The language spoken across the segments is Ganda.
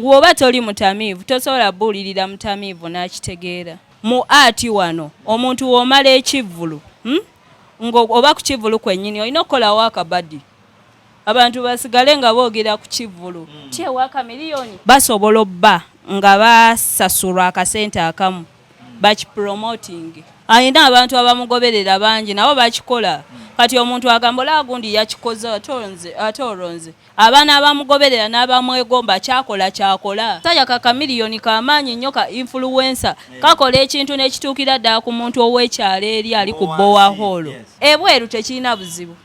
Bw'oba toli mutamiivu tosobola buulirira mutamiivu n'akitegeera. Mu art wano omuntu w'omala ekivvulu, Nga oba ku kivvulu kwennyini olina okukolawo akabadi abantu basigale nga boogera ku kivvulu. Ki ewa Chameleone basobola obba nga basasulwa akasente akamu bakipromoting. Alina abantu abamugoberera bangi nabo bakikola. Kati omuntu agamba olaba gundi yakikoze ate olwo nze. Abaana abamugoberera n'abamwegomba kyakola kyakola. Kasajja ka Chameleone ka maanyi nnyo ka influencer. Kakola ekintu ne kituukira ddala ku muntu ow'ekyalo eri ali ku borehole. Ebweru tekirina buzibu.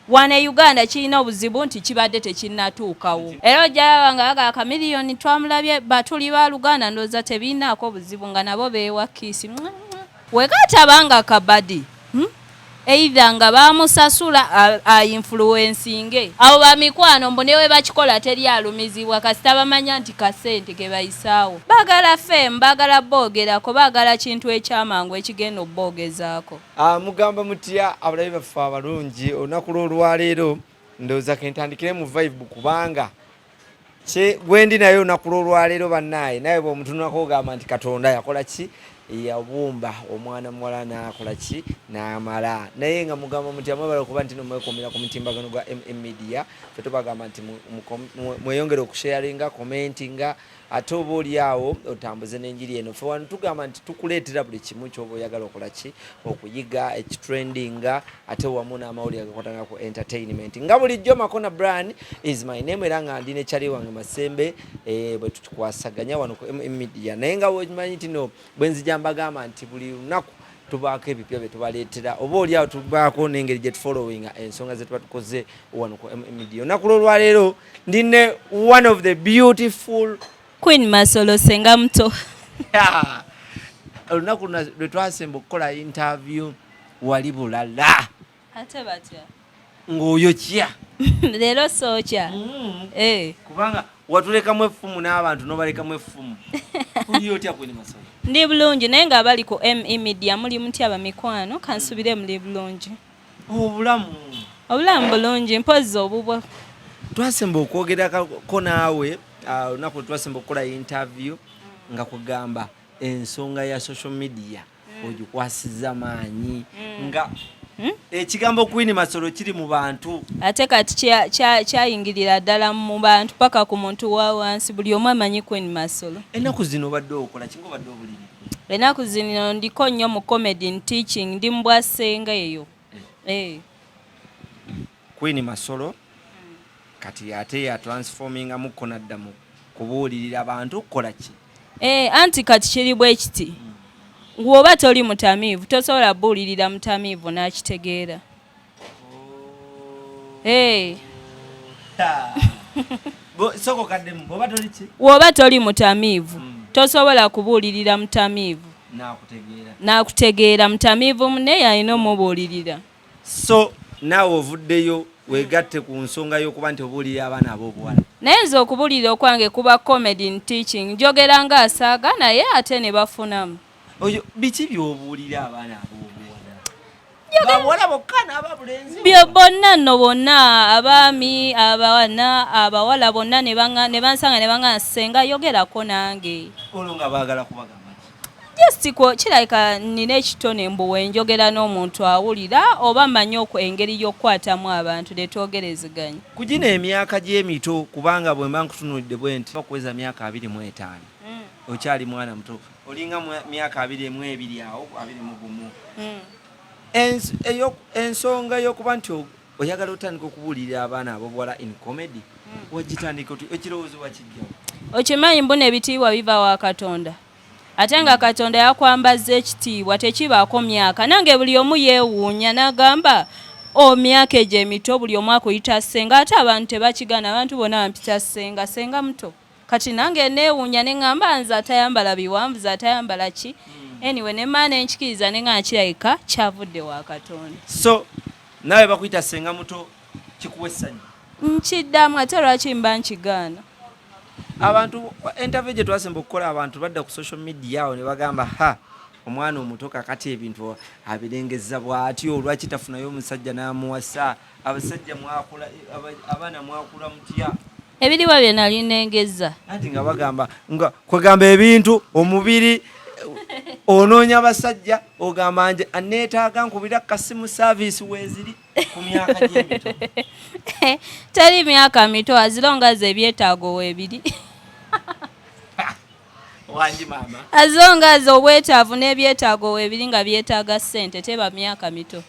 Wano e Uganda kirina obuzibu nti kibadde tekinnatuukawo. Era ojja laba nga bagamba Chameleone twamulabye tuli ba Luganda ndowooza tebirinaako buzibu nga nabo beewa kiisi. Wekataba nga kabadi, Either nga bamusasula a influencinge. Abo bamikwano mbu newebakikola teri alumizibwa kasita bamanya nti kasente kebayisaawo. Bagala fame, bagala bogerako, bagala kintu ekyamangu ekigenda obogezaako. Mugamba mutya abalabi baffe abalungi olunaku lw'olwaleero ndowooza kentandikire mu vibe kubanga gwendi naye olunaku lw'olwaleero bannaaye naye bw'omutunulako ogamba nti Katonda yakola ki, yabumba omwana muwala n'akola ki n'amala. Naye nga mugamba mutya mwebale okuba nti no mwekuumira ku mutimbagano gwa MM Media. Ffe tubagamba nti mweyongere okusharinga, commentinga, ate oba oli awo otambuze n'enjiri eno. Ffe wano tugamba nti tukuleetera buli kimu ky'oba oyagala okola ki, okuyiga, ekitrendinga, ate wamu n'amawulire agakwatagana ku entertainment. Nga bulijjo Makona Brian is my name, era nga ndi ne Charlie wange Masembe, bwe tukikwasaganya wano ku MM Media. Naye nga bw'okimanyi nti no bwe nzija mbagamba nti buli lunaku tubaako ebipya bye tubaleetera, oba oli awo tubaako n'engeri gye tufollowinga ensonga ze tuba tukoze wano ku MM Media. Olunaku lw'olwaleero ndi ne one of the beautiful Queen Masolo Senga muto. Olunaku lwe twasemba okukola interview wali bulala. Ate batya? Ng'oyokya. Leero sookya. Kubanga watulekamu effumu n'abantu n'obalekamu effumu. Oli otya Queen Masolo? Ndi bulungi naye nga abali ku ME Media muli mutya bamikwano, kansubire muli bulungi. Obulamu. Obulamu bulungi mpozzi obubwo. Twasemba okwogerako naawe olunaku lwe twasemba okukola interview nga kugamba ensonga ya social media ogikwasizza maanyi nga ekigambo Queen Masolo kiri mu bantu. Ate kati kyayingirira ddala mu bantu paka ku muntu wa wansi buli omu amanyi Queen Masolo. Ennaku zino obadde okola ki ng'obadde obuliri? Ennaku zino ndiko nnyo mu comedy and teaching, ndi mu bwassenga eyo. Queen Masolo kati ate ya transforminga mukko nadda mu kubuulirira abantu kukola ki? Anti kati kiri bwe kiti. Bw'oba toli mutamiivu tosobola buulirira mutamiivu n'akitegeera. Soko kaddemu, bw'oba toli ki? Bw'oba toli mutamiivu tosobola kubuulirira mutamiivu n'akutegeera. N'akutegeera. Mutamiivu munne yalina omubuulirira. So naawe ovuddeyo weegatte ku nsonga y'okuba nti obuulirira abaana ab'obuwala. Naye nze okubuulirira okwange kuba comedy in teaching, njogera nga asaaga naye ate ne bafunamu. Oyo biki by'obuulira abaana ab'obuwala? Bawala bokka n'ababulenzi? Byo bonna nno bonna, abaami, abaana, abawala bonna ne bansanga ne baŋŋamba ssenga yogerako nange. Olwo nga baagala kubagamba ki? Just kirabika nnina ekitone mbu we njogera n'omuntu awulira oba mmanyi engeri y'okukwatamu abantu ne twogerezeganya. Ku gino emyaka gy'emito, kubanga bwe mba nkutunuulidde bwe nti okuweza myaka 25 okyali mwana muto, olinga myaka 22 awo, 21. Ensonga y'okuba nti oyagala otandika okubuulirira abaana ab'obuwala in comedy, wagitandika oti? Ekirowoozo wakijjawo? Okimanyi mbu n'ebitiibwa biva wa Katonda. Ate nga Katonda yakwambazza ekitiibwa tekibaako myaka. Nange buli omu yeewuunya n'agamba myaka egyo emito buli omu akuyita ssenga, ate abantu tebakigaana, abantu bonna bampita ssenga, ssenga muto. Kati nange neewuunya ne ŋŋamba nze atayambala biwanvu, nze atayambala ki. Anyway ne mmala ne nkikiriza ne ŋŋamba kirabika kyavudde wa Katonda. So naawe bakuyita ssenga muto kikuwa essanyu? Nkiddamu ate lwaki mba nkigaana? Abantu interview gye twasemba okukola abantu badda ku social media awo ne bagamba ha omwana omuto kakati ebintu abirengezza bw'atyo, lwaki tafunayo omusajja n'amuwasa? Abasajja mwakula, abaana mwakula mutya? Ebiriwa bye nali nengezza? Anti nga bagamba nga kwegamba ebintu omubiri onoonya abasajja, ogamba nje aneetaaga nkubira kasimu service weeziri ku myaka gy'emito. Teri myaka mito, as long as ebyetaago weebiri. Wangi maama. As long as obwetaavu n'ebyetaago weebiri nga byetaaga ssente, teba myaka mito.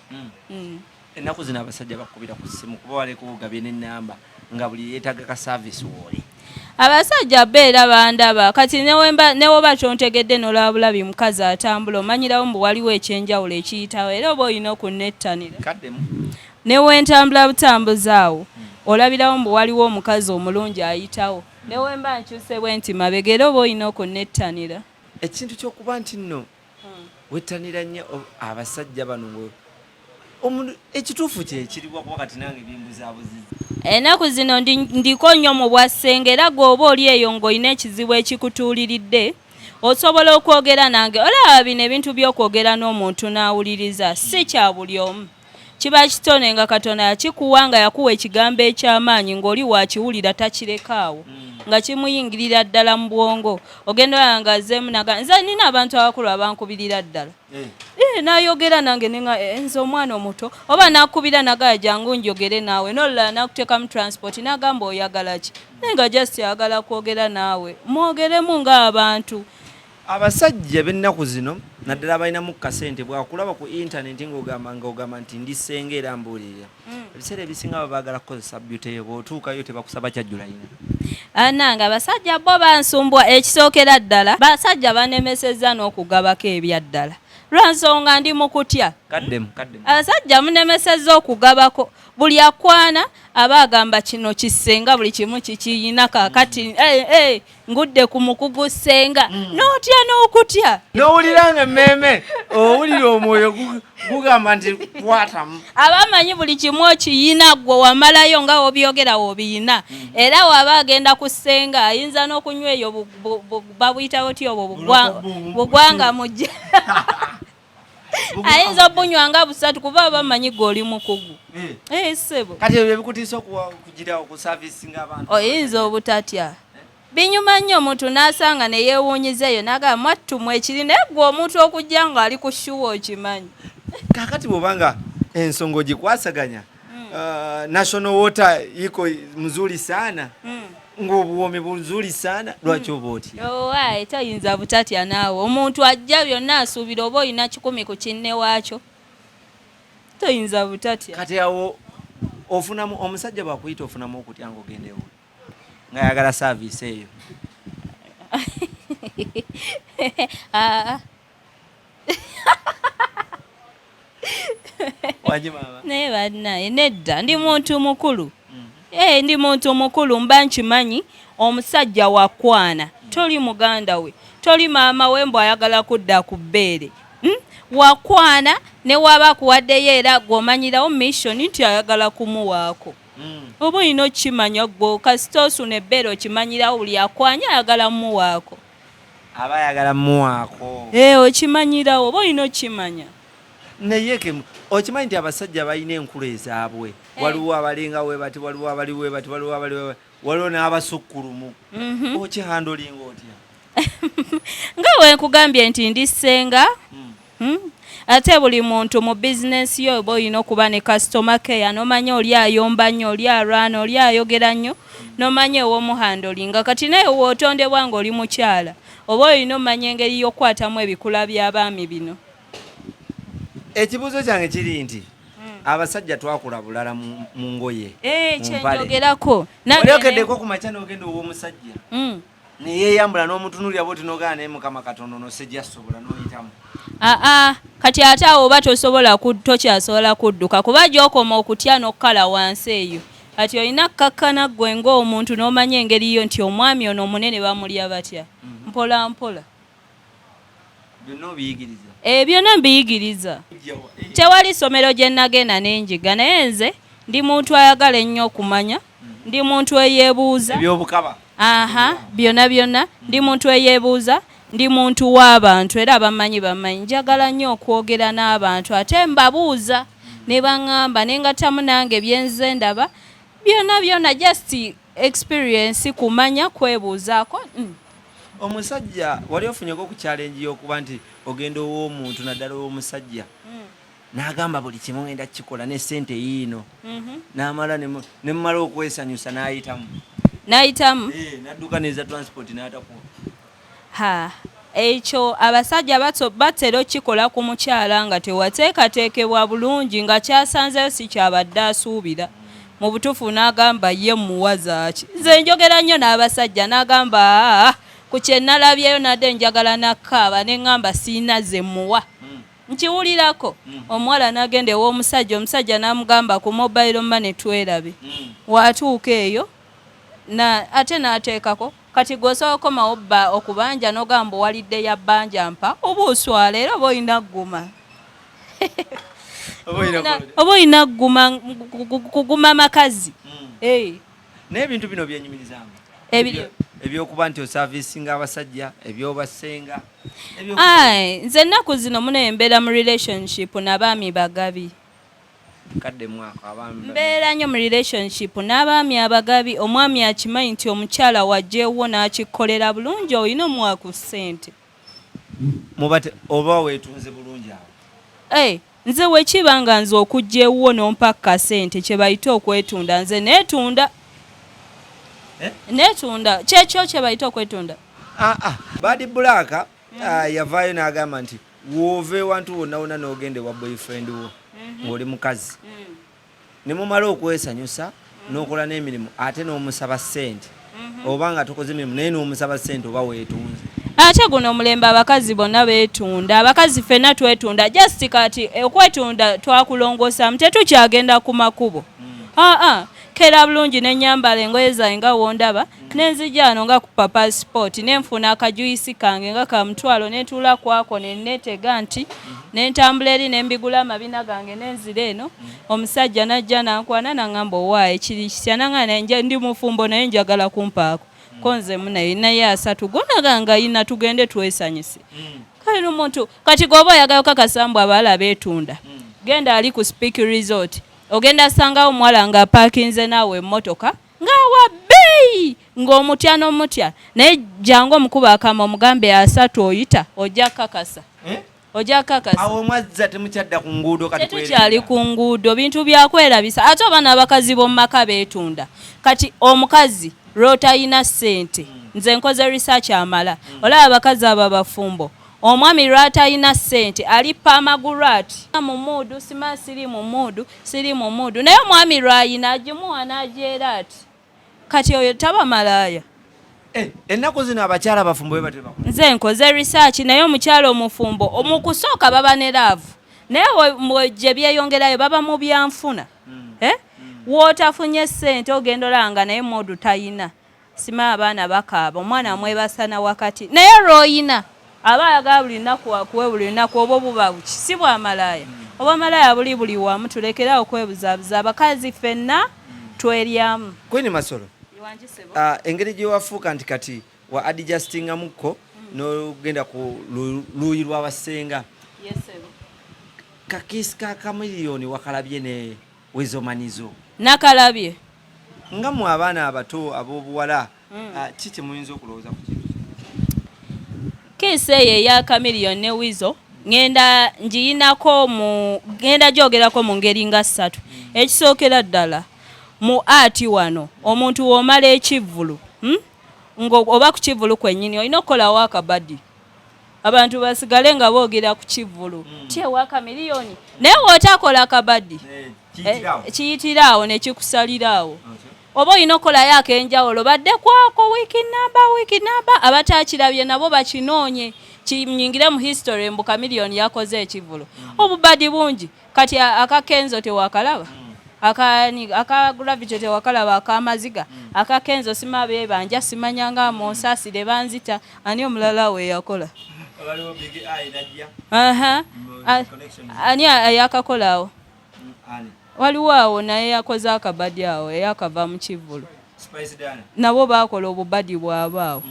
Ennaku zino abasajja bakubira ku ssimu kuba waleka ogabye n'ennamba nga buli yeetaaga ka service wooli. Abasajja bo era bandaba kati newoba kyontegedde n'olaba bulabi mukazi atambula, omanyirawo mbu waliwo ekyenjawulo ekiyitawo, era oba olina okunettanira. Kaddemu. Newentambula butambuzi awo olabirawo mbu waliwo omukazi omulungi ayitawo, newemba nkyuse bwe nti mabega, era oba olina okunettanira. Ekintu ky'okuba nti nno wettanira nnyo abasajja bano ekituufu kyekiriwa, kuba kati nange bimbuzaabuziza. Ennaku zino ndiko nnyo mu bwassenga, era gwe oba oli eyo ng'olina ekizibu ekikutuuliridde, osobola okwogera nange. Olaba bino ebintu by'okwogera n'omuntu n'awuliriza si kya buli omu, kiba kitone nga Katonda yakikuwa, nga yakuwa ekigambo eky'amaanyi ng'oli wakiwulira takirekaawo, nga kimuyingirira ddala mu bwongo. Ogenda olaba nga azzeemu naga nze nina abantu abakulu abankubirira ddala. Nayogera nange nenga nze omwana omuto oba nakubira nagaya jangu njogere naawe, nolulala nakuteekamu transport nagamba oyagala ki, naye nga just ayagala kwogera naawe, mwogeremu ng'abantu. Abasajja b'ennaku zino, naddala abalinamu kasente, bwakulaba ku intaneti ng'ogamba nti ndi ssenga era mbuulirira, ebiseera ebisinga baba baagala kukozesa beauty yo. Bw'otuukayo tebakusaba kyajjulayina. Anange abasajja bo bansumbwa. Ekisookera ddala, basajja banemesezza n'okugabako ebyaddala lwa nsonga ndi mu kutya. Kaddemu, kaddemu. Abasajja munemesezza okugabako. Buli akwana aba agamba kino kissenga, buli kimu kikiyina. Kaakati ngudde ku mukugu ssenga, n'otya n'okutya. N'owulira nga emmeeme owulira omwoyo gugamba nti kwatamu. Abamanyi buli kimu okiyina, gwe wamalayo nga wobyogera wobiyina. Era waba agenda ku ssenga ayinza n'okunywa eyo babuyita buti obwo bugwanga mujja, ayinza obunywa nga busatu kuba bamanyi gwe oli mukugu. Ssebo. Kati ebyo ebikutiisa okugira okusavisinga abantu. Oyinza obutatya, binyuma nnyo omuntu n'asanga ne yeewuunyiza eyo n'agamba mwattu ekiri, naye gwe omuntu okujja ng'ali ku sure okimanyi. Kakati bw'obanga ensonga ogikwasaganya, national water iko mzuri sana, ng'obuwoomi buzuri sana, lwaki oba otya? Owaaye, tayinza butatya naawe. Omuntu ajja byonna asuubira oba olina 100 ku kinne waakyo, toyinza butatya. Kati awo ofunamu omusajja bwakuyita ofunamu okutya ng'ogenda ewe ng'ayagala service eyo? Ah, Wangi maama. Naye bannaye nedda, ndi muntu mukulu. Ndi muntu mukulu, mba nkimanyi omusajja wakwana, toli muganda we, toli maama we mbu ayagala kudda ku bbeere. Wakwana ne waba akuwaddeyo, era gw'omanyirawo mission nti ayagala kumuwaako. Oba olina okukimanya gwe kasita osuna ebbeere okimanyirawo buli akwanya ayagala muwaako. Aba ayagala muwaako. Okimanyirawo, oba olina okukimanya. Naye ke okimanyi nti abasajja balina enkulu ezaabwe? Waliwo abalinga we bati, waliwo abali we bati, waliwo abali we bati, waliwo n'abasukkulumu. Okihandlinga otya? Nga bwe nkugambye nti ndi ssenga. Ate buli muntu mu bizinensi yo oba olina okuba ne customer care, n'omanya oli ayomba nnyo, oli alwana, oli ayogera nnyo, n'omanya ew'omuhandlinga. Kati naye w'otondebwa ng'oli mukyala, oba olina omanya engeri y'okukwatamu ebikula by'abaami bino. Ekibuuzo kyange kiri nti abasajja twakula bulala mu ngoye, mu mpale. Kyenjogerako. Oli okeddeko ku makya n'ogenda ow'omusajja neyeeyambula n'omutunulira bwoti n'ogamba naye Mukama Katonda ono sijja sobola, n'oyitamu? Aa, kati ate awo oba tosobola tokyasobola kudduka, kuba gy'okoma okutya n'okkala wansi eyo. Kati olina kkakkana ggwe ng'omuntu n'omanya engeri yo nti omwami ono omunene bamulya batya, mpola mpola. Byonna obiyigiriza? Byonna mbiyigiriza. Tewali ssomero gye nagenda nenjiga, naye nze ndi muntu ayagala ennyo okumanya, ndi muntu eyeebuuza. Ebyobukaba. Aha, byonna byonna. Ndi muntu eyeebuuza, ndi muntu w'abantu, era abamanyi bamanyi njagala nnyo okwogera n'abantu, ate mbabuuza ne baŋŋamba ne ngattamu nange byenze ndaba byonna byonna. Just Experience, kumanya, kwebuuzaako. Omusajja wali ofunyeko ku challenge y'okuba nti ogenda ow'omuntu, naddala ow'omusajja, n'agamba buli kimu ngenda kukikola ne sente yiino, n'amala ne mumala okwesanyusa n'ayitamu? N'ayitamu. Eh, n'adduka neza transport n'atakuwa. Ha, ekyo abasajja batera okukikola ku mukyala nga tewateekateekebwa bulungi, nga kyasanzeyo si kyabadde asuubira mu butuufu, n'agamba ye muwazaaki. Nze njogera nnyo n'abasajja, n'agamba, "Aa, ku kye nalabyeyo nadde njagala nakkaaba, ne ŋŋamba siina ze muwa." Nkiwulirako omuwala n'agenda ew'omusajja, omusajja n'amugamba ku mobile money twerabe. Waatuuka eyo na ate n'ateekako. Kati gwe osobola okukomawo bba okubanja n'ogamba owalidde ya bbanja mpa, oba oswala era oba olina gguma. Oba olina kukola- Oba olina gguma, kuguma makazi. Eh, Naye ebintu bino byenyumirizaamu? Ebiri? Ebyokuba nti oservicinga abasajja, ebyobasenga. Ai, nze ennaku zino munaye mbeera mu relationship n'abaami bagabi. Kadde mwako abaami. Mbeera nnyo mu relationship n'abaami abagabi. Omwami akimanyi nti omukyala wajjeewo n'akikolera bulungi, olina omuwa ku ssente. Mubate oba weetunze bulungi awo? Hey, nze wekiba nga nze okujja ewuwo nompa kasente kye bayita okwetunda, nze neetunda. Eh? Neetunda, kyekyo kye bayita okwetunda. Ah, ah. Bad Black, ah, yavaayo n'agamba nti woova ewantu wonna wonna n'ogenda ewa boyfriend wo ng'oli mukazi, ne mumala okwesanyusa n'okola n'emirimu, ate n'omusaba ssente, oba nga tokoze emirimu naye n'omusaba ssente, oba weetunze. Ate guno omulembe abakazi bonna beetunda. Abakazi ffenna twetunda. Just kati okwetunda twakulongosaamu, tetukyagenda ku makubo. Aa, keera bulungi nenyambala engoye zange nga wondaba, nenzija ano nga ku passport, nenfuna akajuice kange nga ka 500, nentuula kwako, nenetega nti nentambula eri, nembigula amabina gange, nenzira eno. Omusajja najja nankwana, naŋŋamba owaaye kiri kitya, naŋŋamba naye ndi mufumbo naye njagala kumpaako ko nze munaye naye 30 gonaga nga yina, tugende twesanyuse. Kale n'omuntu kati gwoba oyagala okakasa mbu abawala beetunda, genda ali ku Speke Resort, ogenda sangawo omuwala ng'apaakinze naawe emmotoka ng'awa bbeeyi ng'omutya n'omutya, naye jangu omukuba akama omugambe 30 oyita, ojja kakasa. Eh? Ojja kakasa. Awo mwazza temukyadda ku nguudo kati? Tetukyali ku nguudo, bintu byakwerabisa. Ate oba n'abakazi b'omu maka beetunda. Kati omukazi lw'otalina ssente, nze nkoze research amala, olaba abakazi abo abafumbo, omwami lw'atalina ssente alippa amagulu ati mu mood, sima siri mu mood, siri mu mood, naye omwami lw'ayina agimuwa n'agyera ati. Kati oyo taba malaaya? Eh, ennaku zino abakyala abafumbo be batyo bakola. Nze nkoze research, naye omukyala omufumbo mu kusooka baba ne love, naye gye byeyongerayo baba mu byanfuna. Eh? Wootafunye ssente ogenda olaba nga naye mood tayina, sima abaana bakaaba, omwana amwebasana wakati, naye lw'oyina aba ayagala buli lunaku akuwe buli lunaku. Oba buba buki? Si bwamalaaya? Obwamalaaya buli buli wamu. Tulekerawo okwebuzaabuza. Abakazi ffenna tweryamu. Queen Masolo, engeri gye wafuuka nti kati wa adjustingamukko n'ogenda ku luuyi lw'abasenga, kakiisi ka Chameleone wakalabye ne Wezomanizo? Nakalabye. Nga mmwe abaana abato ab'obuwala, ki kye muyinza okulowooza ku kintu kino? Case eyo eya Chameleone ne Weasel ngenda ngiyinako mu ngenda gyogerako mu ngeri nga ssatu. Ekisookera ddala, mu art wano omuntu w'omala ekivvulu, Ngo oba ku kivvulu kwennyini olina okukolawo akabadi, abantu basigale nga boogera ku kivvulu ti ewa Chameleone, naye w'otakola akabadi, kiyitira awo ne kikusalira awo. Oba olina okukolayo ak'enjawulo, badde kwako wiiki namba, wiiki namba, abatakirabye nabo bakinoonye, kinyingire mu history mbu Chameleone yakoze ekivvulu. Obubadi bungi. Kati aka Kenzo tewakalaba? Akani aka Gravity tewakalaba? Akamaziga aka Kenzo sima bebanja simanyanga munsaasire banzita. Ani omulala we yakola? Waliwo Big Eye najja. Aha. Connections. Ani ayakakola awo? Ani? Waliwo awo naye yakoze akabadi awo eyakava mu kivvulu. Spice Diana. Nabo bakola obubadi bwabwe awo.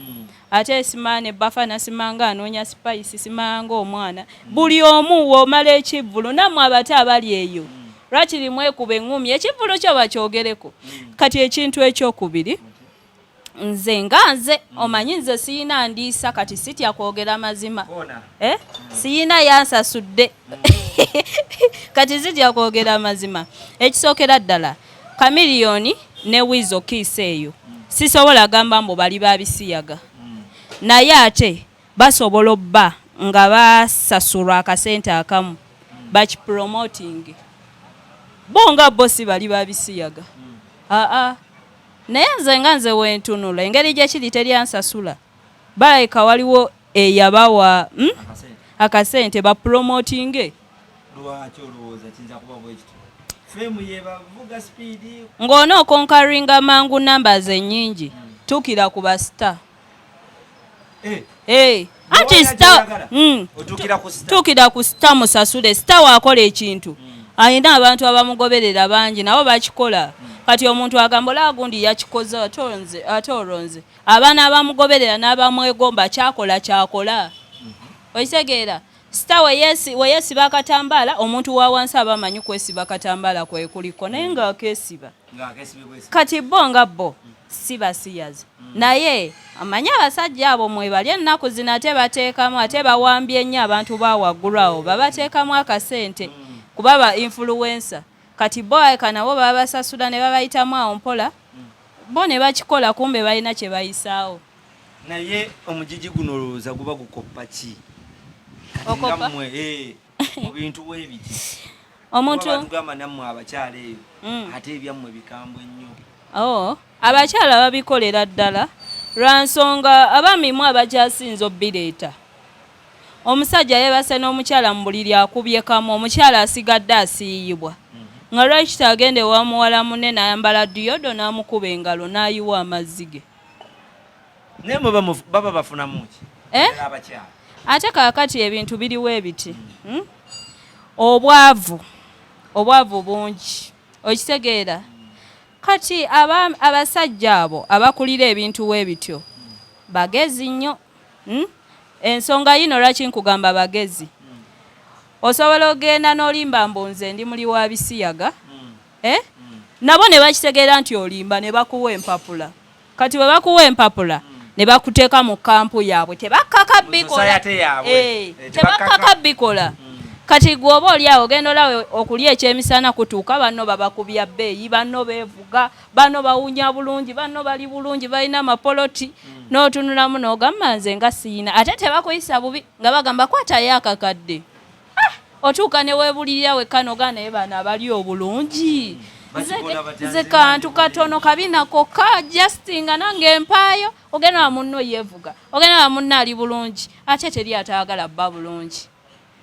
Ate simaane Bafana, simanga anoonya Spice, simanga omwana buli omu womala ekivvulu. Nammwe abato abali eyo, lwakiri mwekuba eŋŋumi, ekivvulu kyo bakyogereko. Kati ekintu ekyokubiri, Nze nga nze omanyi nze siyina ndiisa, kati sitya kwogera mazima, eh? Siyina yansasudde, kati sitya kwogera mazima. Ekisookera ddala, Chameleone ne Weasel kiisi eyo sisobola gamba mbu bali babisiyaga, naye ate basobola obba nga basasulwa akasente akamu bakipromoting. Bo nga bo si bali babisiyaga, aa, naye nze nga nze wentunula engeri gye kiri, teryansasula, balabika waliwo eyabawa akasente bapromotinge. Lwaki olowooza kiyinza kuba bwe kityo? Fame yebavuga speed. Ng'ona oconqueringa mangu numbers ennyingi, tuukira ku bastar. Eh, anti Bw'oba star gy'oyagala, otuukira ku star. Tuukira ku star, musasule. Star waakola ekintu, alina abantu abamugoberera bangi, nabo bakikola. Kati omuntu agamba, olaba gundi yakikoze, ate nze, ate olwo nze abaana abamugoberera n'abamwegomba kyakola kyakola, okitegeera? Star weyeesiba akatambaala, omuntu wa wansi aba amanyi kwesiba katambaala kwekuliko, naye ng'akeesiba. Ng'akesibye bwesi. Kati bo nga bo si basiyazi, naye amanyi abasajja abo mwebali ennaku zino, ate bateekamu, ate bawambye nnyo abantu ba waggulu awo, babateekamu akasente kuba ba influencer. Kati bo eka nabo babasasula ne babayitamu awo mpola, bo ne bakikola, kumbe balina kye bayisaawo. Naye omugigi guno olowooza guba gukoppa ki? Kati nga Okoppa? mmwe, mu bintu weebiti Omuntu batugamba nammwe abakyala eyo, ate ebyammwe bikambwe nnyo. Oh, abakyala babikolera ddala lwa nsonga abaami mu abakyasinza obbireeta. Omusajja yeebase n'omukyala mu buliri, akubye kamu, omukyala asigadde asiiyibwa, nga lwaki tagenda ewa muwala munne n'ayambala deodorant n'amukuba engalo n'ayiwa amazzi ge? Naye mwe baba bafunamu ki? Eh? Ddala abakyala. Ate kaakati ebintu biriwo ebiti, Obwavu, obwavu bungi, okitegeera? Kati abasajja abo abakulira ebintu weebityo bagezi nnyo, Ensonga yino lwaki nkugamba bagezi, osobola ogenda n'olimba mbu nze ndi muli wa bisiyaga, eh? Nabo ne bakitegeera nti olimba, ne bakuwa empapula. Kati bwe bakuwa empapula ne bakuteeka mu kampu yaabwe, tebakkaka Mu bikola. society yaabwe. Eh, Eh, tebakkaka tebakkaka. bikola. Kati gwe oba oli awo, ogenda olawe okulya ekyemisana kutuuka, banno babakubya bbeeyi, banno beevuga, banno bawunya bulungi, banno bali bulungi, balina amapoloti, n'otunulamu n'ogamba nze nga siyina. Ate tebakuyisa bubi, nga bagamba kwatayo akakadde. Ah, otuuka ne weebulirira wekka n'ogamba naye bano abali obulungi. Bakikola batya? Nze kantu katono kabina kokka, just nga nange empaayo. Ogenda wa munno yeevuga, ogenda wa munno ali bulungi, ate teri ataagala bba bulungi.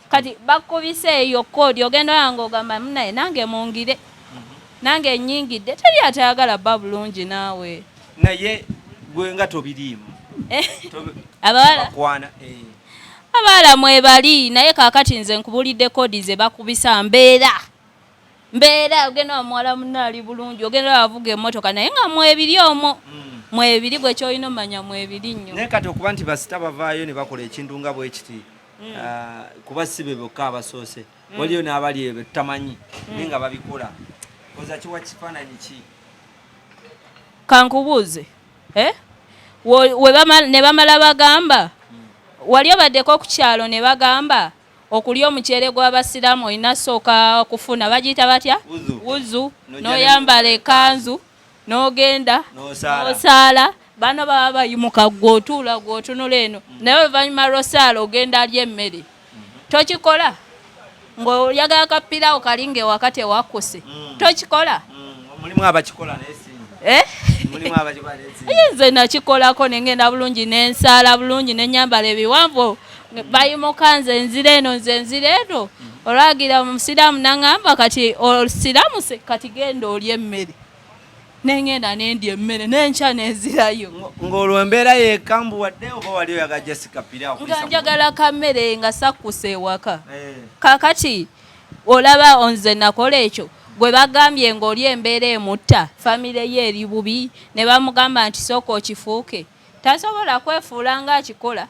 Kati bakubise eyo koodi, ogenda yange ogamba munaye nange mungire, nange nyingidde, teri atayagala bba bulungi naawe. Naye gwe nga tobiriimu? Abawala Bakwana, eh. Abawala mwebali, naye kaakati nze nkubulidde koodi ze bakubisa. Mbeera mbeera, ogenda wa muwala munno ali bulungi, ogenda wavuga emmotoka, naye nga mwebiri omwo, mwebiri. Gwe kyolina omanya, mwebiri nnyo. Naye kati okuba nti basita bavaayo ne bakola ekintu nga bwe kiti, kuba si be bokka abasoose, waliyo n'abali eyo betutamanyi naye nga babikola, oza kiwa kifaananyi ki? Kankubuuze, eh? Ne bamala bagamba wali obaddeko ku kyalo ne bagamba okulya omuceere gw'abasiraamu olina sooka kufuna, bagiyita batya? Wuzu. Wuzu. N'ojja. N'oyambala ekanzu n'ogenda N'osaala. N'osaala. Bano baba bayimuka, gwe otuula, gwe otunula eno, naye oluvannyuma lw'osaala ogenda alya emmere. Tokikola ng'oyagala kapiraawo kalinga ewaka tewakkuse? Tokikola? Mulimu abakikola naye sinze. Eh? Mulimu abakikola naye sinze. Naye nze nakikolako, nengenda bulungi, nensaala bulungi, nenyambala ebiwanvu, bayimuka, nze nzira eno, nze nzira eno. Olwagira omusiraamu naŋŋamba, kati osiramuse, kati genda olya emmere. Nengenda nendya emmere, nenkya nenzirayo. Ng'olwo embeera yekambuwadde oba wali oyagala just kapiraawo? Nga njagala kammere nga sakkuse ewaka. Eh. Kakati olaba nze nakola ekyo, gwe bagambye ng'oli embeera emutta, famire ye eri bubi, ne bamugamba nti sooka okifuuke, tasobola kwefuula ng'akikola?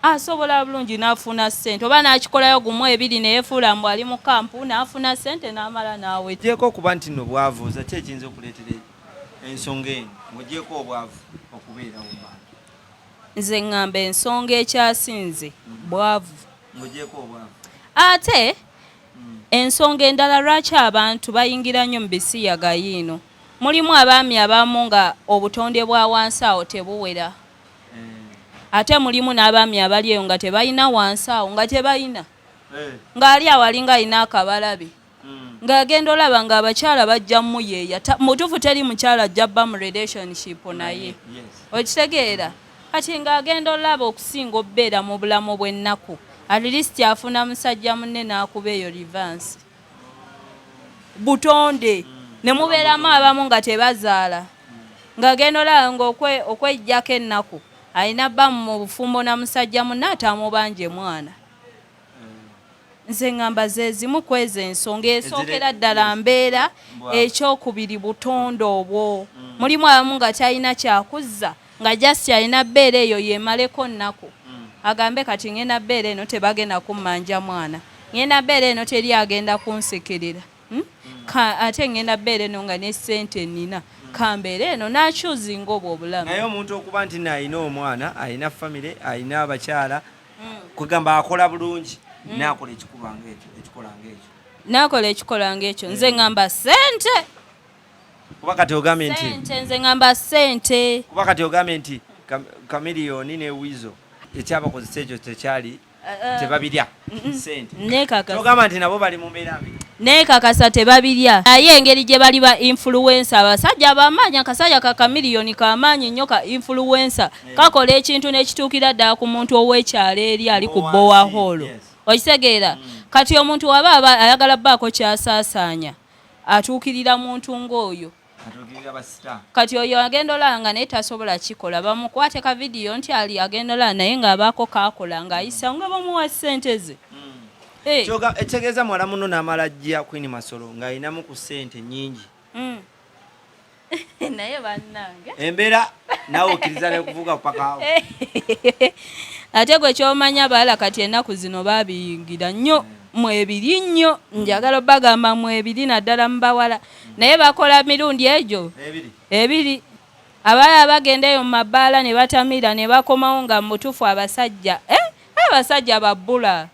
Asobola bulungi n'afuna ssente, oba n'akikolayo gumu ebiri neyefuula mbu ali mu kampu, n'afuna ssente n'amala n'aweta. Gyeko okuba nti nno bwavuuza, ki ekiyinza okuleetera Ensonga eno ng'ogyeko obwavu okubeerawo mu bantu. Nze ŋŋamba ensonga ekyasinze bwavu. Ng'ogyeko obwavu. Ate ensonga endala lwaki abantu bayingira nnyo mu bisiyaga yiino, mulimu abaami abamu nga obutonde bwa wansi awo tebuwera. Ate mulimu n'abaami abali eyo nga tebalina wansi awo, nga tebalina, ng'ali awo alinga alina akabalabe, ng'agenda olaba ng'abakyala bajja muyeeya. Mutuufu teri mukyala ajja bba mu relationship naye, okitegeera? Kati ng'agenda olaba okusinga obeera mu bulamu bw'ennaku, at least afuna musajja munne n'akuba eyo reverse. Butonde ne mubeeramu abamu nga tebazaala, ng'agenda olaba ng'okweggyako ennaku alina bba mu bufumbo na musajja munne atamubanje mwana. Nze ŋŋamba ze zimu ku ezo ensonga. Esookera ddala mbeera, ekyokubiri butonde obwo. Mulimu abamu nga talina kyakuzza, nga just alina bbeera eyo yeemaleko nnaku, agambe kati ŋŋenda bbeera eno, tebagenda kummanja mwana, ŋŋenda bbeera eno, teri agenda kunsikirira. Ate ŋŋenda bbeera eno nga ne ssente nnina, kambeera eno, n'akyuzinga obwo obulamu. Naye omuntu okuba nti nalina omwana, alina famire, alina abakyala, kwegamba akola bulungi, nakola ekikolwa ngaekyo, ekikola ngaekyo. Nakola ekikola ngaekyo, nze ŋŋamba ssente. Kuba kati ogambye nti Ssente, nze ŋŋamba ssente. Kuba kati ogambye nti Chameleone ne Weasel ekyabakozesa ekyo tekyali tebabirya sente. Nekakasa. Ogamba nti nabo bali mu mbeera mbi. Nekakasa tebabirya, naye engeri gye bali ba influencer, abasajja abamaanyi, akasajja ka Chameleone kamaanyi nnyo, ka influencer, kakola ekintu n'ekituukira ddala ku muntu ow'ekyalo eri ali ku Owansi, borehole. Okitegeera? Kati omuntu waba aba ayagala bbaako kyasaasaanya, atuukirira muntu ng'oyo. Atuukirira ba star. Kati oyo agenda olaba nga naye tasobola kikola, bamukwate ka vidiyo nti ali agenda olaba naye ng'abaako kakola ng'ayisa nga bamuwa ssente ze. Eh. Ekitegeeza muwala muno n'amala ajja Queen Masolo ng'alinamu ku ssente nnyingi. Naye bannange. Embeera naawe okkiriza nekuvuga pakaawo. Ate gwe kyomanya bala kati ennaku zino babiyingira nnyo mwebiri nnyo, njagala obagamba mwebiri naddala mu bawala, naye bakola mirundi egyo ebiri. Ebiri. Abalala bagenda eyo mu mabaala ne batamira ne bakomawo nga mutuufu abasajja, eh? Abasajja babbula,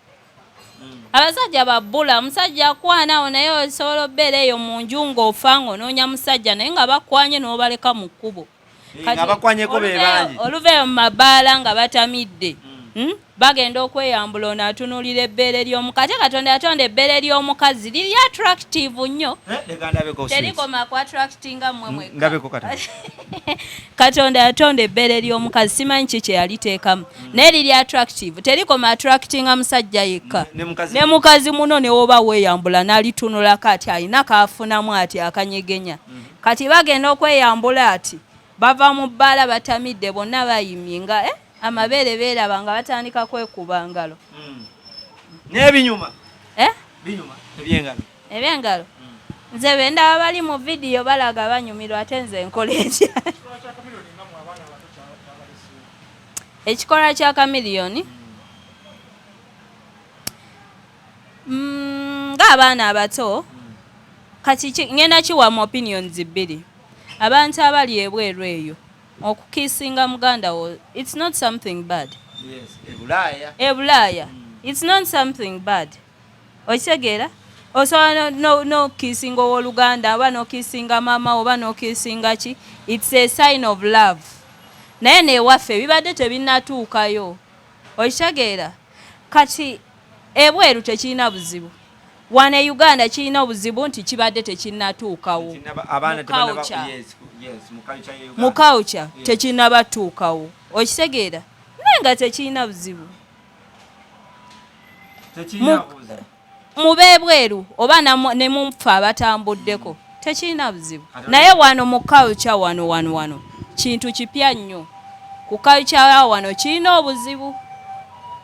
abasajja babbula. Omusajja akwanawo naye osobola obeera eyo mu nju ng'ofa ng'onoonya musajja, naye nga bakwanye n'obaleka mu kkubo. Nga bakwanyeko be bangi. Oluva eyo mu mabaala nga batamidde, Bagenda okweyambula, ono atunuulira ebbeere ly'omukazi. Ate Katonda yatonda ebbeere ly'omukazi liri attractive nnyo. Eh, leka ndabeko sweet. Terikoma ku attractinga mmwe mwekka. Ndabeko katono. Katonda yatonda ebbeere ly'omukazi, simanyi ki kye yaliteekamu, naye liri attractive, terikoma attractinga musajja yekka. Ne mukazi. Ne mukazi muno, ne woba weeyambula n'alitunulako ati alina kaafunamu ati akanyegenya. Kati bagenda okweyambula ati bava mu bbaala batamidde bonna bayimye nga amabeere beeraba nga batandika kwekuba ngalo. N'ebinyuma. Eh? Binyuma ebyengalo. Ebyengalo nze bendaba bali mu vidiyo balaga banyumirwa, ate nze nkola etya? Ekikolwa kya Chameleone ng'abaana abato kati ngenda kiwa mu opinions bbiri. Abantu abali ebweru eyo, okukiisinga muganda wo, it's not something bad. Yes, ebulaaya. Ebulaaya it's not something bad, okitegeera? Osobola nokiisinga owooluganda oba nokiisinga maama oba nokiisinga ki, it's a sign of love. Naye newaffe bibadde tebinnatuukayo, okitegeera? Kati ebweru tekirina buzibu, wano e Uganda kirina obuzibu nti kibadde tekinnatuukawo. Abaana Mu tebanaba culture. Yes, mu culture ye Uganda. Mu culture tekinnabatuukawo, okitegeera? Naye nga tekirina buzibu. Tekirina buzibu. Mubeebweru oba ne mufe abatambuddeko tekirina buzibu, naye wano mu culture wano wano wano kintu kipya nnyo. Ku culture ya wano kirina obuzibu.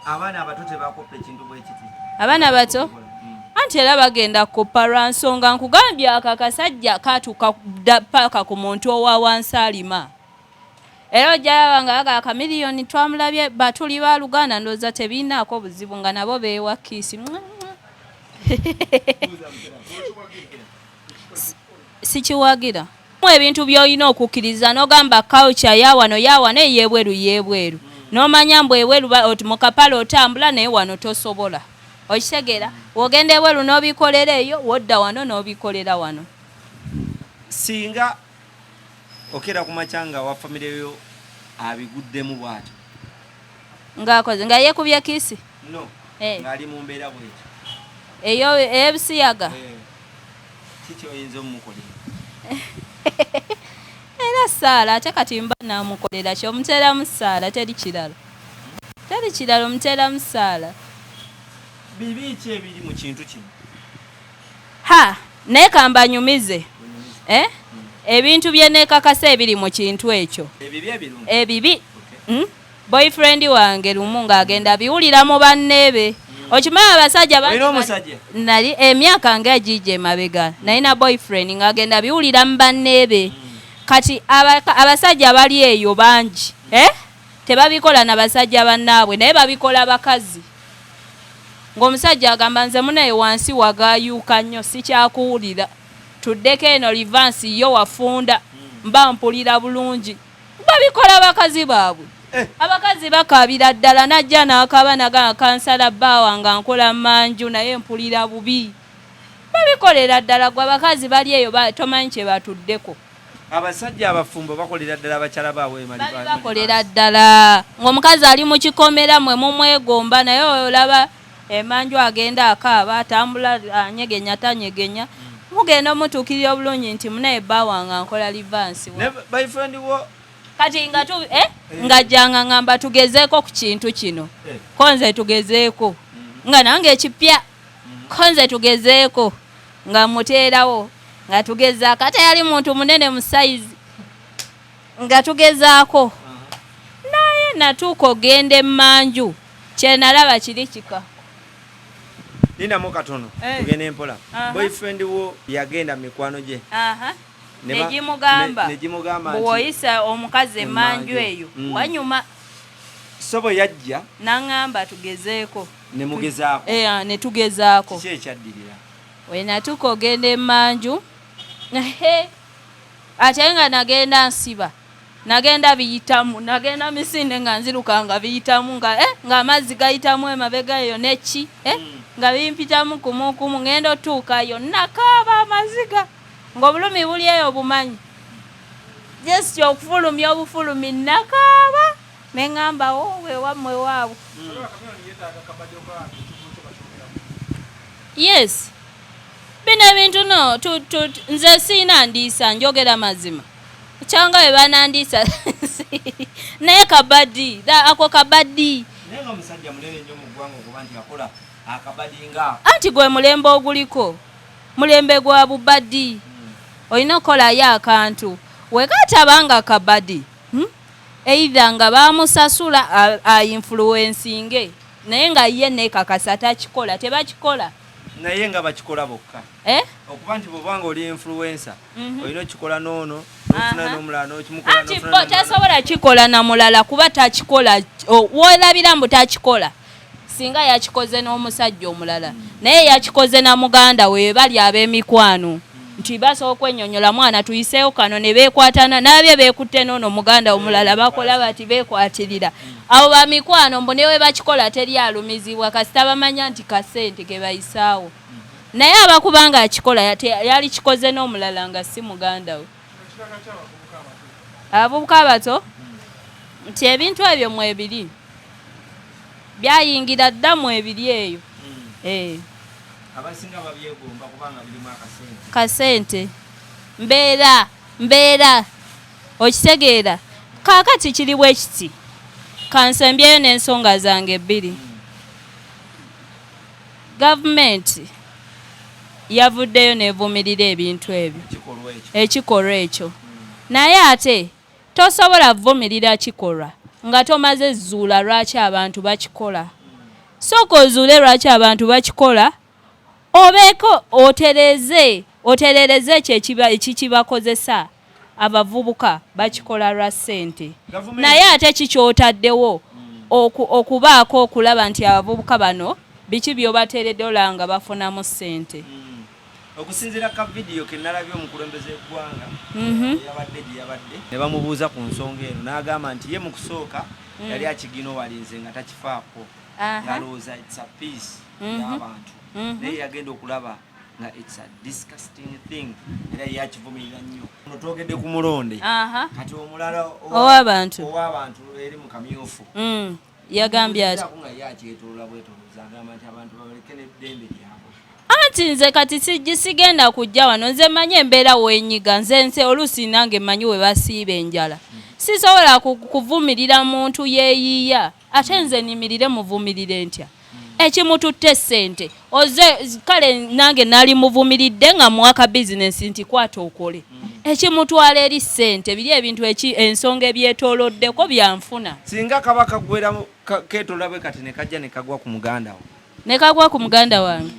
Abaana abato tebakopa ekintu bwe kiti. Abaana bato anti era bagenda kukopa lwa nsonga nkugambye ako akasajja katuuka paka ku muntu owa wansi alima. Era ojjalaba nga baga Chameleone twamulabye batuli ba Luganda, ndowooza tebirinaako buzibu nga nabo beewa kiss. Sikiwagira. Ebintu by'olina okukkiriza n'ogamba culture ya wano ya wano, ey'ebweru y'ebweru, n'omanya mbu ebweru oti mu kapale otambula, naye wano tosobola. Okitegeera? Wogenda ebweru n'obikolera eyo, wodda wano n'obikolera wano. Singa okeera ku makya nga wa famire yo abiguddemu bw'atyo, ng'akoze nga yeekubye kiss, no, Eh. ng'ali mu mbeera bwetyo, eyo ey'ebisiyaga, kiki oyinza omumukolera? Era saala. Ate kati mba namukolera ki? Omuteeramu saala, teri kirala, teri kirala, omuteeramu saala. Bibi ki ebiri mu kintu kino? Ha, naye kambanyumize, eh? Ebintu bye neekakasa ebiri mu kintu ekyo. Ebibi, ebirungi. Ebibi. Boyfriend wange lumu ng'agenda biwulira mu banneebe. Okimanyi abasajja bangi Olina omusajja? Nali emyaka nga egijja emabega nalina boyfriend ng'agenda biwulira mu banneebe. Kati abasajja bali eyo bangi, eh? Tebabikola na basajja bannaabwe, naye babikola bakazi. Ng'omusajja agamba, "Nze munaye wansi wagaayuuka nnyo, sikyakuwulira, tuddeko eno reverse, yo wafunda, mba mpulira bulungi." Babikola bakazi baabwe. Eh. Abakazi bakaabira ddala, najja n'akaaba naga kansala bbaawa nga nkola manju naye mpulira bubi. Babikolera ddala. Gwe abakazi bali eyo tomanyi kye batuddeko. Abasajja abafumbo bakolera ddala abakyala baabwe? Babi bakolera ddala, ng'omukazi ali mu kikomera, mwe mumwegomba, naye olaba emanju agenda akaaba, atambula anyegenya, tanyegenya, mugenda omutuukirira obulungi nti munaye bba wange nkola reverse. Ne boyfriend wo? Kati nga tu eh? Ngajjanga ngamba tugezeeko ku kintu kino. Ko nze tugezeeko nga nange ekipya, ko nze tugezeeko nga muteerawo nga tugezaako, ate yali muntu munene mu size, nga tugezaako, naye natuuka ogenda emmanju kyenalaba kiri kika. Lindamu katono. Tugende mpola. Boyfriend wo yagenda mu mikwano gye negimugamba, negimugamba nti bw'oyisa omukazi emmanju Emmanju. eyo wanyuma. So bwe yajja Naŋŋamba tugezeeko. Ne mugezaako? Eh, ne tugezaako. Kiki ekyaddirira? We natuuka ogenda emmanju, ehe, ate nga nagenda nsiba, nagenda biyitamu, nagenda misinde nga nziruka nga biyitamu nga ng'amazzi gayitamu emabega eyo neki, nga bimpitamu kumukumu. Ngenda otuukayo nakaaba amaziga ng'obulumi buli eyo bumanyi just okufulumya obufulumi, nakaaba neŋŋamba wo wewammwe waabwe. Yes, bino ebintu no nze siina ndiisa, njogera mazima, kyanga bwe banandiisa, naye kabadi ako kabadi. Naye nga omusajja munene nnyo mu ggwanga okuba nti akola akabadi nga Anti gwe mulembe oguliko, mulembe gwa bubadi. Olina okukolayo akantu wekatabanga kabadi, Either nga bamusasula ainfluencinge, naye nga ye nekakasa takikola, tebakikola. Naye nga bakikola bokka. Eh? Okuba nti bw'oba nga oli influencer, olina okikola n'ono, n'ofuna n'omulala n'okimukola, Anti n'ofuna bo n'omulala. Tasobola kikola na mulala kuba takikola. Woolabira mbu takikola, singa yakikoze n'omusajja omulala, naye yakikoze na muganda we. Bali ab'emikwano nti basobola okwenyonyola, mwana tuyiseewo kano, ne beekwatana nabye, beekutte n'ono muganda omulala, bakola bati beekwatirira. Abo bamikwano, mbu ne we bakikola teri alumizibwa, kasita bamanya nti kasente ke bayisaawo. Naye abakuba nga akikola yali kikoze n'omulala nga si muganda we. Abavubuka abato nti ebintu ebyo mwebiri byayingira dda mwebiri eyo. Eh. Abasinga babyegomba kubanga birimu akasente. Kasente, mbeera mbeera, okitegeera? Kaakati kiri bwe kiti, kansembyeyo n'ensonga zange ebbiri. Gavumenti yavuddeyo n'evumirira ebintu ebyo, ekikolwa ekyo. Ekikolwa ekyo, naye ate tosobola kuvumirira kikolwa nga tomaze zuula lwaki abantu bakikola. Sooka ozuule lwaki abantu bakikola, obeeko otereeze, oterereze ekyo ekikibakozesa. Abavubuka bakikola lwa ssente, naye ate kikyotaddewo okubaako okulaba nti abavubuka bano biki byobateeredde olaba nga bafunamu ssente. Okusinziira ka vidiyo ke nalabye omukulembeze w'eggwanga yabadde gye yabadde ne bamubuuza ku nsonga eno, n'agamba nti ye mu kusooka yali akiginowalinze nga takifaako, ng'alowooza it's a peace y'abantu, naye yagenda okulaba nga it's a disgusting thing, era ye akivumirira nnyo. Ono twogedde ku mulonde, kati omulala ow'abantu. Ow'abantu eri mu kamyufu. Yagambye ati nga ye akyetoloola bwetolooza, agamba nti abantu babaleke n'eddembe lyabwe. Anti nze kati sigenda kujja wano, nze manyi embeera wenyiga, nze nse oluusi nange manyi we basiiba enjala. Sisobola kuvumirira muntu yeeyiiya, ate nze nimirire muvumirire ntya ekimututte ssente oze? Kale nange nali muvumiridde nga muwaka bizinensi nti kwata okole, ekimutwala eri ssente biri ebintu ensonga ebyetooloddeko byanfuna. Singa kaba kagwera keetoloola bwe kati ne kajja ne kagwa ku muganda wo? Ne kagwa ku muganda wange,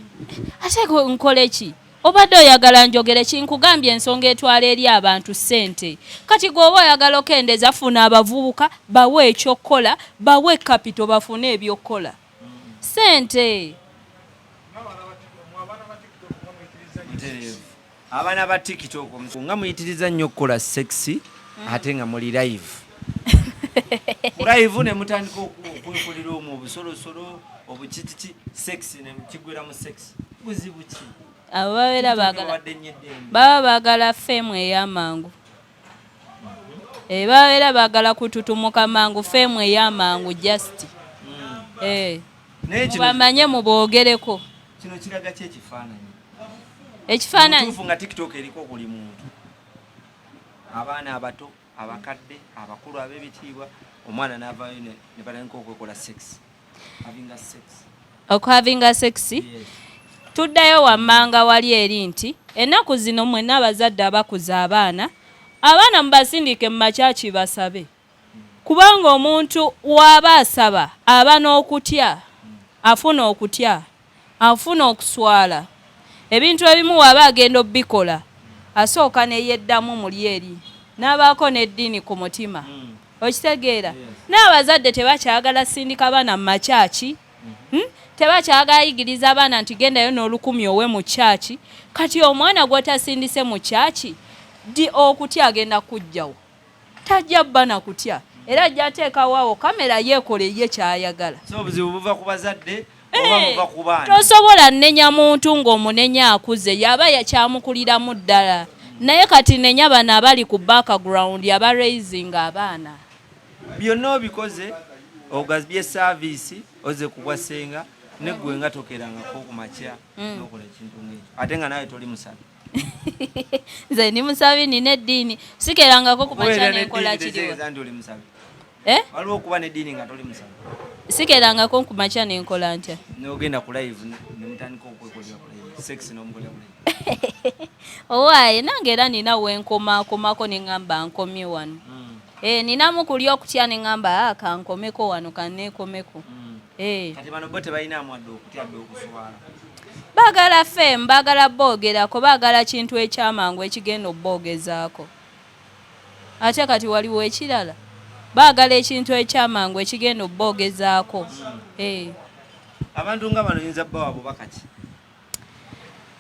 ate nkole ki? Obadde oyagala njogere ki? Nkugambye ensonga etwala eri abantu ssente. Kati gweoba oyagala okendeeza, funa abavubuka, bawe ekyokukola, bawe capital, bafune ebyokukola, ssente. Mutereevu. Abaana ba TikTok nga muyitiriza nnyo okukola sexy, ate nga muli live ku live ne mutandika okwekolera omwo obusolosolo obukikiki, sex ne kigwera mu sex. Buzibu ki? Abo babeera baagala Wadde nnyo eddembe. Baba baagala fame ey'amangu. Babeera baagala kututumuka mangu, fame ey'amangu just. Naye kino mubamanye, muboogereko. Kino kiraga ki ekifaananyi? Ekifaananyi? Mutuufu nga TikTok eriko buli muntu, abaana abato, abakadde, abakulu, ab'ebitiibwa, omwana n'avaayo ne batandika okwekola sex, having a sex. Okuhavinga sex? Yes. Tuddayo wammanga wali eri nti ennaku zino mwenna abazadde abakuza abaana, abaana mubasindike mu makyaki basabe, kubanga omuntu waaba asaba aba n'okutya, afuna okutya, afuna okuswala. Ebintu ebimu waaba agenda obikola asooka neyeddamu muli eri n'abaako n'eddiini ku mutima. Okitegeera? Naye abazadde tebakyagala sindika baana mu makyaki. Tebakyagala yigiriza abaana nti gendayo n'olukumi owe mu kyaki. Kati omwana gw'otasindise mu kyaki di okutya agenda kujjawo? Tajja bba na kutya, era ajja ateekawo awo kamera yeekole ye kyayagala. So obuzibu buva ku bazadde oba buva ku baana? Tosobola nnenya muntu ng'omunenya akuze, yaba yakyamukuliramu ddala. Naye kati nenya bano abali ku background aba raising abaana. Byonna obikoze, ogabye service, oze kubwa ssenga, neggwe nga tokerangako ku makya nokola ekintu ng'ekyo, ate nga naawe toli musabi. Nze ndi musabi, nina eddiini, sikerangako ku makya Kubeera nenkola n'eddiini kiriwa. tetegeeza nti oli musabi. Eh? Waliwo okuba n'eddiini nga toli musabi. Sikerangako ku makya nenkola ntya? N'ogenda ku live ne mutandika okwekolera ku live sex, n'omukolera ku live. Owaaye, nange era nina wenkomakomako neŋŋamba nkomye wano. Ninamu kuli okutya neŋŋamba, "Ah, kankomeko wano, kaneekomeko." Kati bano bo tebalinamu wadde okutya dde okuswala? Baagala fame, baagala boogerako, baagala kintu ekyamangu ekigenda obboogezaako. Ate kati waliwo ekirala, baagala ekintu ekyamangu ekigenda obboogezaako. Abantu nga bano oyinza bbawa bubaka ki?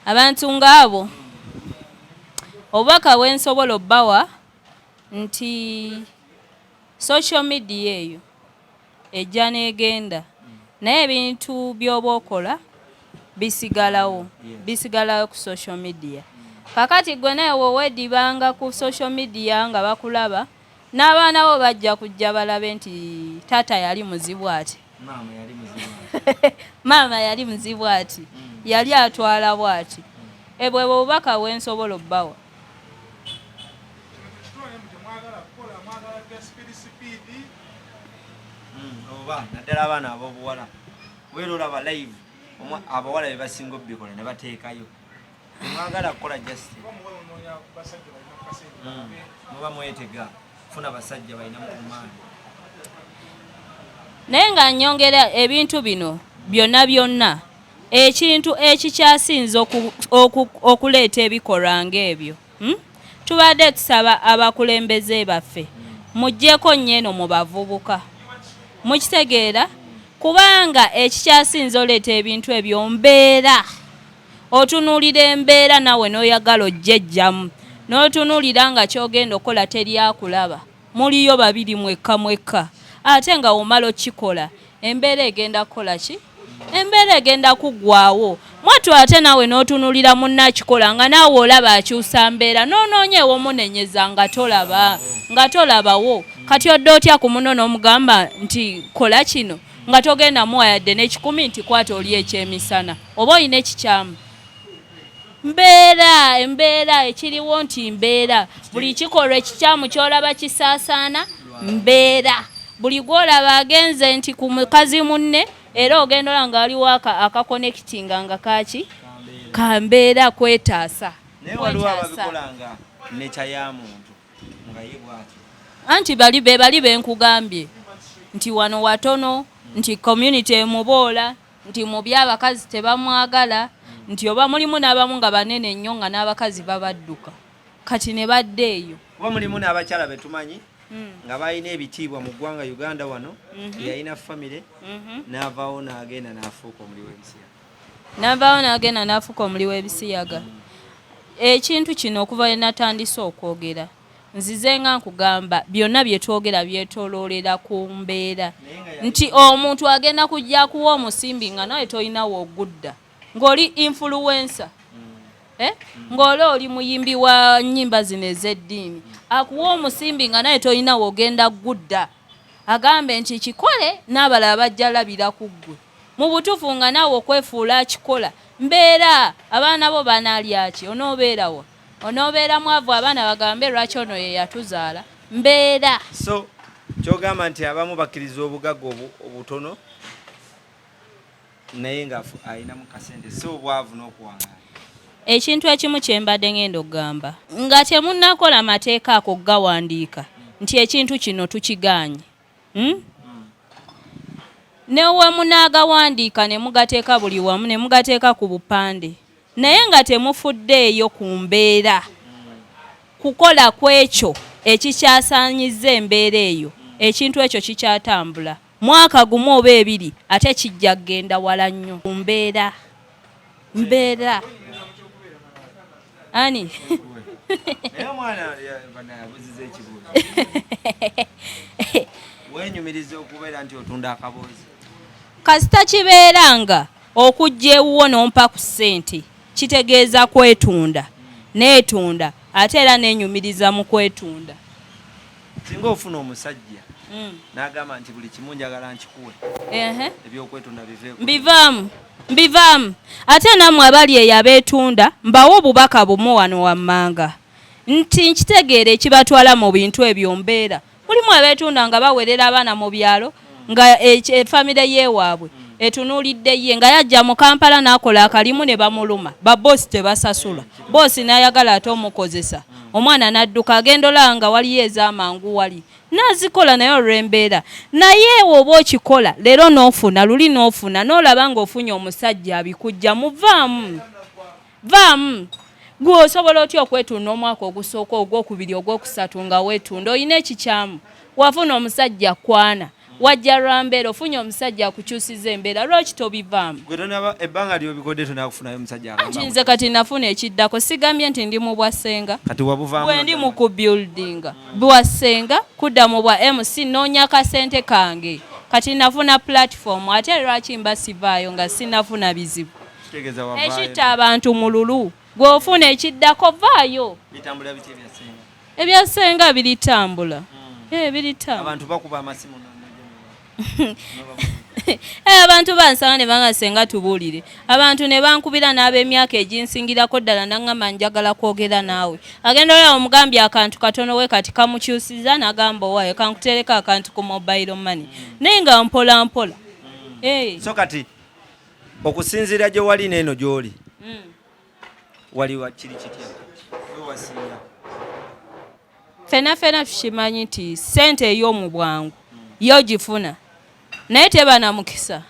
Abantu ng'abo obubaka bwensobola obbawa nti social media eyo ejja n'egenda, naye ebintu by'oba okola bisigalawo, bisigalawo ku social media. Kakati gwe naye weweedibanga ku social media nga bakulaba, n'abaana bo bajja kujja balabe nti taata yali muzibu ati, Maama yali muzibu. Maama yali muzibu ati, yali atwala bwati. Ebwe bwe bubaka bwensobola obbawa. Kino tekitwale mbu temwagala kukola, mwagala bya speed speed. Oba naddala abaana ab'obuwala, kubeera olaba live abawala be basinga obikola ne bateekayo, temwagala kukola just Oba muwala onoonya basajja balina kasente balabe. Muba mwetega funa basajja balina mu maanyi. Naye nga nyongera ebintu bino byonna byonna, ekintu ekikyasinze okuleeta ebikolwa ng'ebyo, Tubadde tusaba abakulembeze baffe muggyeko nnyo eno mu bavubuka, mukitegeera, kubanga ekikyasinze oleeta ebintu ebyo mbeera. Otunuulira embeera naawe n'oyagala ojjejjamu, n'otunuulira nga ky'ogenda okukola teri akulaba, muliyo babiri mwekka mwekka, ate nga womala okukikola embeera egenda kukola ki? Embeera egenda kuggwaawo. Mwattu ate naawe n'otunuulira munno akikola nga naawe olaba akyusa mbeera, n'onoonya ewomunenyeza nga tolaba, nga tolabawo. Kati odda otya ku munno n'omugamba nti kola kino nga togenda muwa yadde n'ekikumi nti kwata oli ekyemisana, oba olina ekikyamu? Mbeera, embeera ekiriwo nti mbeera, buli kikolwa ekikyamu ky'olaba kisaasaana mbeera, buli gw'olaba agenze nti ku mukazi munne era ogenda olaba nga waliwo akakonekitinga nga kaki kambeera kwetaasa. Naye waliwo ababikola nga nature ya muntu nga ye bw'atyo. Anti bali be bali be nkugambye nti wano watono, nti community emuboola, nti mubi abakazi tebamwagala, nti oba mulimu n'abamu nga banene nnyo nga n'abakazi babadduka kati ne badda eyo. Kuba mulimu n'abakyala be tumanyi nga balina ebitiibwa mu ggwanga Uganda wano, eyalina famire n'avaawo n'agenda n'afuuka omuli w'ebisiyaga. N'avaawo n'agenda n'afuuka omuli w'ebisiyaga. Ekintu kino okuva lwe natandise okwogera nzize nga nkugamba byonna bye twogera byetooloolera ku mbeera nti omuntu agenda kujja akuwa omusimbi nga nawe tolina w'ogudda ng'oli influencer. Ng'oli oli muyimbi wa nnyimba zino ez'eddiini akuwa omusimbi nga naye tolina w'ogenda gudda, agambe nti kikole n'abalala bajja labira ku ggwe. Mu butuufu nga naawe okwefuula akikola mbeera, abaana bo banaalya ki? Onoobeera wa? Onoobeera mwavu abaana bagambe lwaki ono ye yatuzaala? Mbeera. So ky'ogamba nti abamu bakkiriza obugagga obutono naye nga alinamu kasente, si obwavu n'okuwangaala. Ekintu ekimu kye mbadde ngenda okugamba, nga temunnakola mateeka ako kugawandiika nti ekintu kino tukigaanye, Ne we munaagawandiika ne mugateeka buli wamu ne mugateeka ku bupande, naye nga temufuddeeyo ku mbeera, kukola kw'ekyo ekikyasaanyizza embeera eyo, ekintu ekyo kikyatambula. Mwaka gumu oba ebiri ate kijja kugenda wala nnyo ku mbeera. Mbeera. Ani? Naye omwana yabuuziza ekibuuzo. Wenyumiriza okubeera nti otunda akaboozi? Kasita kibeera nga okujja ewuwo n'ompa ku ssente kitegeeza kwetunda. Neetunda ate era nenyumiriza mu kwetunda. Singa ofuna omusajja n'agamba nti buli kimu njagala nkikuwe, ebyokwetunda biveeko. Mbivaamu, mbivaamu. Ate nammwe abali eyo abeetunda mbawa obubaka bumu wano wammanga nti nkitegeera ekibatwala mu bintu ebyo mbeera. Mulimu abeetunda nga bawerera abaana mu byalo nga famire y'ewaabwe etunuulidde ye nga yajja mu Kampala n'akola akalimu ne bamuluma, ba bboosi tebasasula, bboosi n'ayagala ate omukozesa, omwana n'adduka agenda olaba nga waliyo ez'amangu wali n'azikola naye olw'embeera. Naye oba okikola leero n'ofuna, luli n'ofuna, n'olaba ng'ofunye omusajja abikuggyamu, vaamu. Vaamu. Ggwe osobola otya okwetunda omwaka ogusooka, ogwokubiri, ogwokusatu nga weetunda? Olina ekikyamu. Wafuna omusajja kwana, wajja lwa mbeera, ofunye omusajja akukyusiza embeera, lwaki tobivaamu? Gwe tonaba ebbanga ly'obikodde tonakufunayo musajja agamba Anti nze kati nafuna ekiddako, sigambye nti ndi mu bwa ssenga. Kati wabuvaamu Bwe ndi mu ku buildinga bwa ssenga kudda mu bwa MC nnoonya kasente kange. Kati nafuna platform ate lwaki mba sivaayo nga sinnafuna bizibu? Ekitta abantu mululu, gwe ofuna ekiddako vaayo. Bitambula bitya ebya ssenga? Ebya ssenga biritambula. Biritambula. Abantu bakuba amasimu Abantu bansanga ne banga ssenga tubuulire. Abantu ne bankubira n'ab'emyaka eginsingirako ddala n'aŋŋamba njagala kwogera naawe. Agenda olaba omugambye akantu katono we kati kamukyusiza n'agamba owaaye kankuteereko akantu ku mobile money. Naye nga mpola mpola. So kati okusinziira gye wali n'eno gy'oli, wali kiri kitya? Gwe wasinga. Ffenna ffenna tukimanyi nti ssente ey'omu bwangu yo gifuna naye teba na mukisa.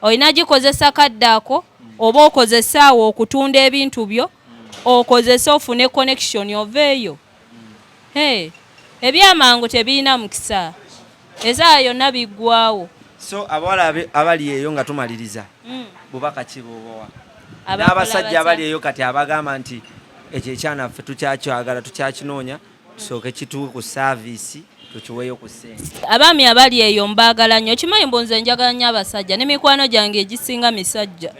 Olina gikozesa kadde ako oba okozese awo okutunda ebintu byo, okozese ofune connection oveeyo. Hey, ebyamangu tebirina mukisa, esaawa yonna biggwawo. So abawala abali eyo nga tumaliriza, bubaka ki bw'obawa? Abakola N'abasajja batya? abali eyo kati abagamba nti ekyo ekyanaffe tukyakyagala, tukyakinoonya, tusooke kituuke ku service, tukiweeyo ku ssente. Abaami abali eyo mbaagala nnyo. Okimanyi mbu nze njagala nnyo abasajja, ne mikwano gyange egisinga misajja.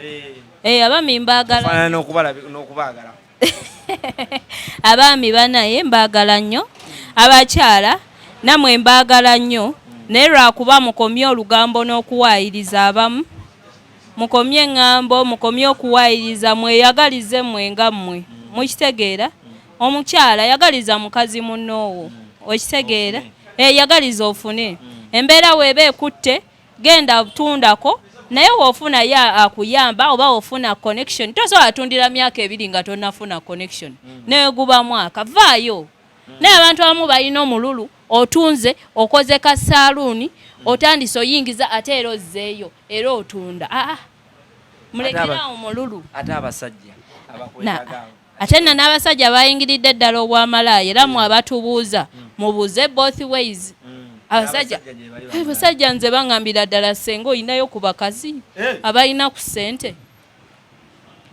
Eh, abaami mbaagala. Faanana n'okubaagala. Abaami banaye mbaagala nnyo. Abakyala nammwe mbaagala nnyo, naye lwakuba mukomye olugambo n'okuwaayiriza. Abamu mukomye eŋŋambo, mukomye okuwaayiriza, mweyagalize mmwe nga mmwe. Mukitegeera? Omukyala yagaliza mukazi munnoowo, okitegeera? Eh, yagaliza ofune. Embeera weeba ekutte, genda tundako, naye woofuna ye akuyamba oba ofuna connection. Tosobola tundira myaka 2 nga tonnafuna connection, neguba mwaka, vaayo. Naye abantu abamu balina omululu. Otunze, okoze ka saaluuni, otandise oyingiza, ate era ozzeeyo era otunda. Aa, mulekeraawo omululu. Ate abasajja Na abakwetaaga awo? Ate nno n'abasajja bayingiridde ddala obwamalaaya. Era mwe abatubuuza, mubuuze both ways. Abasajja, Abasajja gye bali bamalaaya. Abasajja nze baŋŋambira ddala, "Senga oyinayo ku bakazi Eh. abalina ku ssente?"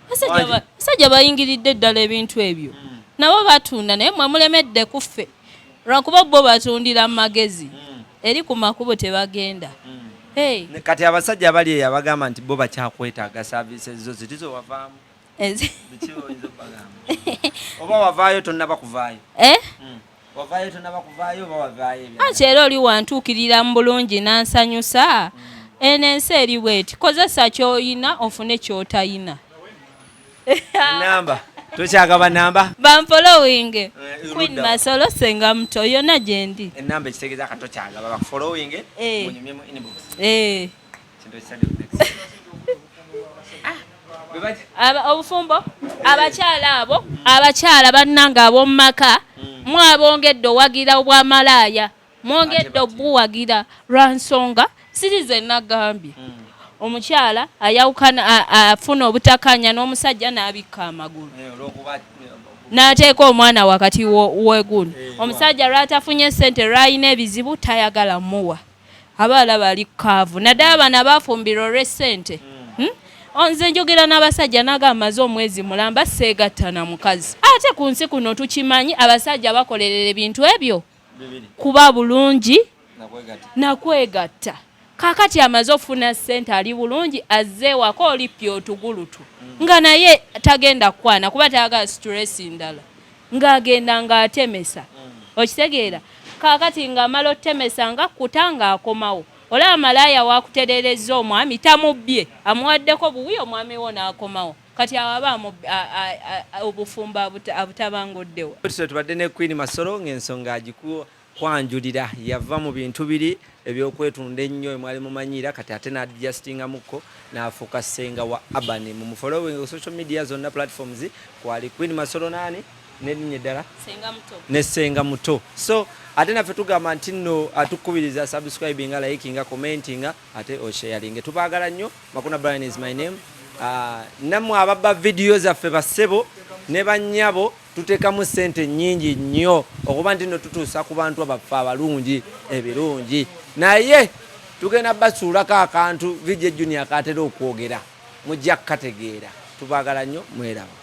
Abasajja Wangi. Abasajja bayingiridde ddala ebintu ebyo, nabo batunda, naye mwe mulemedde ku ffe lwakuba bo batundira mu magezi, eri ku makubo tebagenda. Hey, Kati abasajja abali eyo abagamba nti bo bakyakwetaaga services zo ziri zowavaamu, biki oyinza okubagamba? Oba wavaayo tonnaba kuvaayo? Eh? Wavaayo tonnaba kuvaayo oba wavaayo ebya? Anti era oli wantuukirira mu bulungi n'ansanyusa. Eno ensi eri bweti, kozesa ky'oyina ofune ky'otayina. Namba tokyagaba namba? Banfollowing. Eh, Queen ludda. Masolo, Senga Muto, yonna gyendi. Enamba ekitegeeza ka tokyagaba bakufollowing, Eh. munyumye mu inbox. Eh. Kintu ekisadde ku next. Bwe Obufumbo, abakyala abo, abakyala bannange ab'omu maka, mwabongedde owagira obwamalaaya, mwongedde Ate batya? obuwagira lwa nsonga siri ze nagambye. Omukyala ayawukana, afuna obutakanya n'omusajja n'abikka amagulu, Eh, olw'okuba n'ateeka omwana wakati wegundi. Eh, Omusajja lwatafunye sente, lwalina ebizibu, tayagala muwa. Abaala bali kaavu, naddala bano abafumbirwa olw'essente. Nze njogera n'abasajja, naga amaze omwezi mulamba seegatta na mukazi. Ate ku nsi kuno tukimanyi abasajja bakolerera ebintu ebyo Bibiri. kuba bulungi Nakwegatta. Nakwegatta. Kaakati amaze okufuna ssente, ali bulungi, azze ewaka, olipya otugulutu nga naye tagenda kukwana kuba tayagala stress ndala, ng'agenda ng'atemesa, okitegeera? Kaakati ng'amala otemesa nga kuta ng'akomawo, olaba malaaya wakutererezza omwami, tamubbye, amuwaddeko buwi, omwami wo n'akomawo. Kati awo aba obufumbo abutabanguddewo. Tutyo tubadde ne Queen Masolo ng'ensonga agikwanjulira. Yava mu bintu biri ebyokwetunda ennyo emwali mumanyiira, kati ate n'adjustingamukko n'afuuka ssenga wa Urban. Mumufollowing ku social media zonna platforms kwali Queen Masolo naani n'erinnya eddala? Senga Muto. Ne Ssenga Muto. So ate naffe tugamba nti nno atukubiriza subscribinga, likinga, commentinga, ate osharinge. Tubaagala nnyo. Makuna Brian is my name. Nammwe ababba vidiyo zaffe, bassebo ne bannyabo, tuteekamu ssente nnyingi nnyo okuba nti nno tutuusa ku bantu abaffe abalungi ebirungi, naye tugenda basuulako akantu VJ Junior akatera okwogera, mujja kukategeera. Tubaagala nnyo, mweraba.